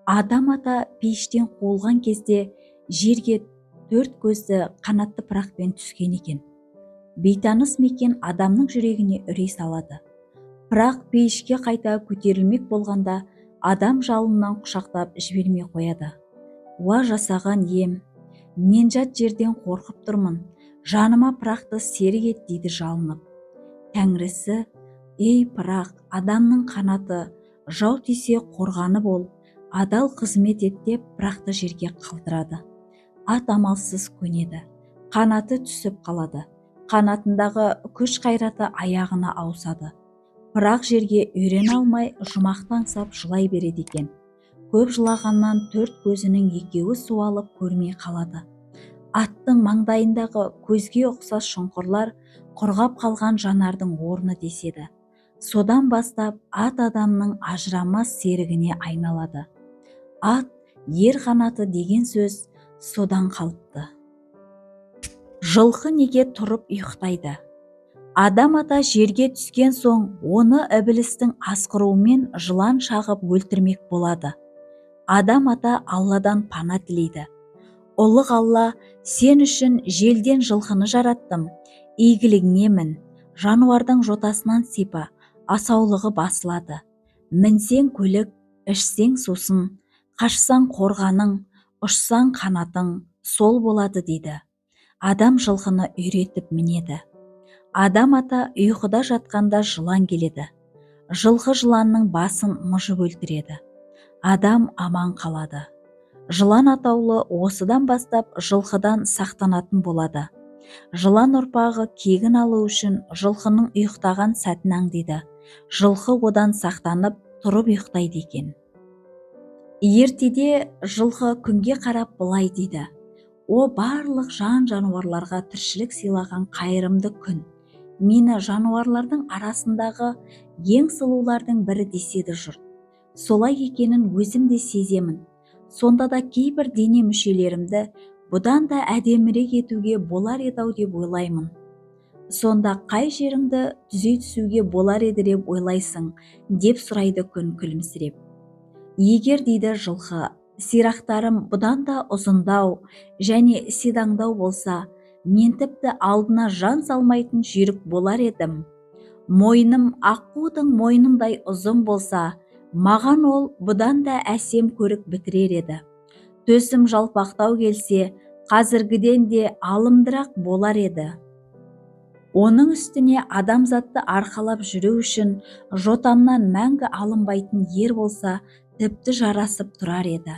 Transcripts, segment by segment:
Адам ата пейіштен қуылған кезде жерге төрт көзді қанатты пырақпен түскен екен. Бейтаныс мекен адамның жүрегіне үрей салады. Пырақ пейішке қайта көтерілмек болғанда, адам жалынынан құшақтап жібермей қояды. «Уа, жасаған ием, мен жат жерден қорқып тұрмын, жаныма пырақты серік ет», – дейді жалынып. Тәңірісі: «Ей, пырақ, адамның қанаты, жау тисе қорғаны бол, адал қызмет ет», – деп пырақты жерге қалдырады. Ат амалсыз көнеді, қанаты түсіп қалады. Қанатындағы күш қайраты аяғына ауысады. Пырақ жерге үйрене алмай, жұмақты аңсап жылай береді екен. Көп жылағаннан төрт көзінің екеуі суалып, көрмей қалады. Аттың маңдайындағы көзге ұқсас шұңқырлар құрғап қалған жанардың орны деседі. Содан бастап ат адамның ажырамас серігіне айналады. Ат – ер қанаты деген сөз содан қалыпты. Жылқы неге тұрып ұйықтайды? Адам ата жерге түскен соң, оны ібілістің азғыруымен жылан шағып өлтірмек болады. Адам ата Алладан пана тілейді. «Ұлық Алла, сен үшін желден жылқыны жараттым. Игілігіңе мін, жануардың жотасынан сипа, асаулығы басылады. Мінсең көлік, ішсең сусын, қашсаң қорғаның, ұшсаң қанатың сол болады», – дейді. Адам жылқыны үйретіп мінеді. Адам ата ұйқыда жатқанда жылан келеді. Жылқы жыланның басын мыжып өлтіреді. Адам аман қалады. Жылан атаулы осыдан бастап жылқыдан сақтанатын болады. Жылан ұрпағы кегін алу үшін жылқының ұйықтаған сәтін аңдиды. Жылқы одан сақтанып, тұрып ұйықтайды екен. Ертеде жылқы күнге қарап былай дейді: «О, барлық жан жануарларға тіршілік сыйлаған қайырымды күн, мені жануарлардың арасындағы ең сұлулардың бірі деседі жұрт. Солай екенін өзім де сеземін. Сонда да кейбір дене мүшелерімді бұдан да әдемірек етуге болар еді-ау деп ойлаймын». «Сонда қай жеріңді түзей түсуге болар еді деп ойлайсың?» – деп сұрайды күн күлімсіреп. «Егер, – дейді жылқы, – сирақтарым бұдан да ұзындау және сидаңдау болса, мен тіпті алдына жан салмайтын жүйрік болар едім. Мойным аққудың мойнындай ұзын болса, маған ол бұдан да әсем көрік бітірер еді. Төсім жалпақтау келсе, қазіргіден де алымдырақ болар еді. Оның үстіне адамзатты арқалап жүру үшін жотамнан мәңгі алынбайтын ер болса, тіпті жарасып тұрар еді».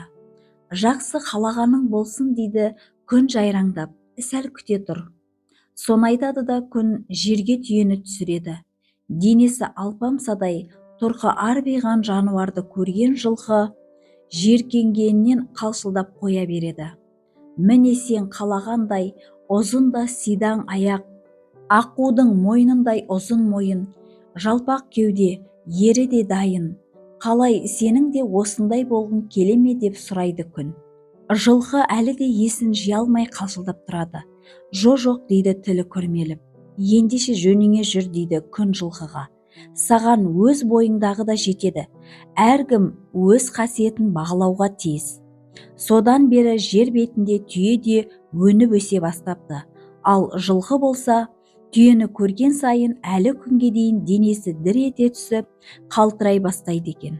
«Жақсы, қалағаның болсын, – дейді күн жайраңдап, – сәл күте тұр». Соны айтады да, күн жерге түйені түсіреді. Денесі алпамсадай, тұрқы арбиған жануарды көрген жылқы жеркенгенінен қалшылдап қоя береді. «Міне, сен қалағандай ұзын да сидаң аяқ, аққудың мойнындай ұзын мойын, жалпақ кеуде, ері де дайын. Қалай, сенің де осындай болғың келе ме?» – деп сұрайды күн. Жылқы әлі де есін жия алмай қалшылдап тұрады. «Жо, жоқ», – дейді тілі күрмеліп. «Ендеше жөніңе жүр», – дейді күн жылқыға. «Саған өз бойыңдағы да жетеді. Әркім өз қасиетін бағалауға тиіс». Содан бері жер бетінде түйе де өніп өсе бастапты. Ал жылқы болса, түйені көрген сайын әлі күнге дейін денесі дір ете түсіп, қалтырай бастайды екен.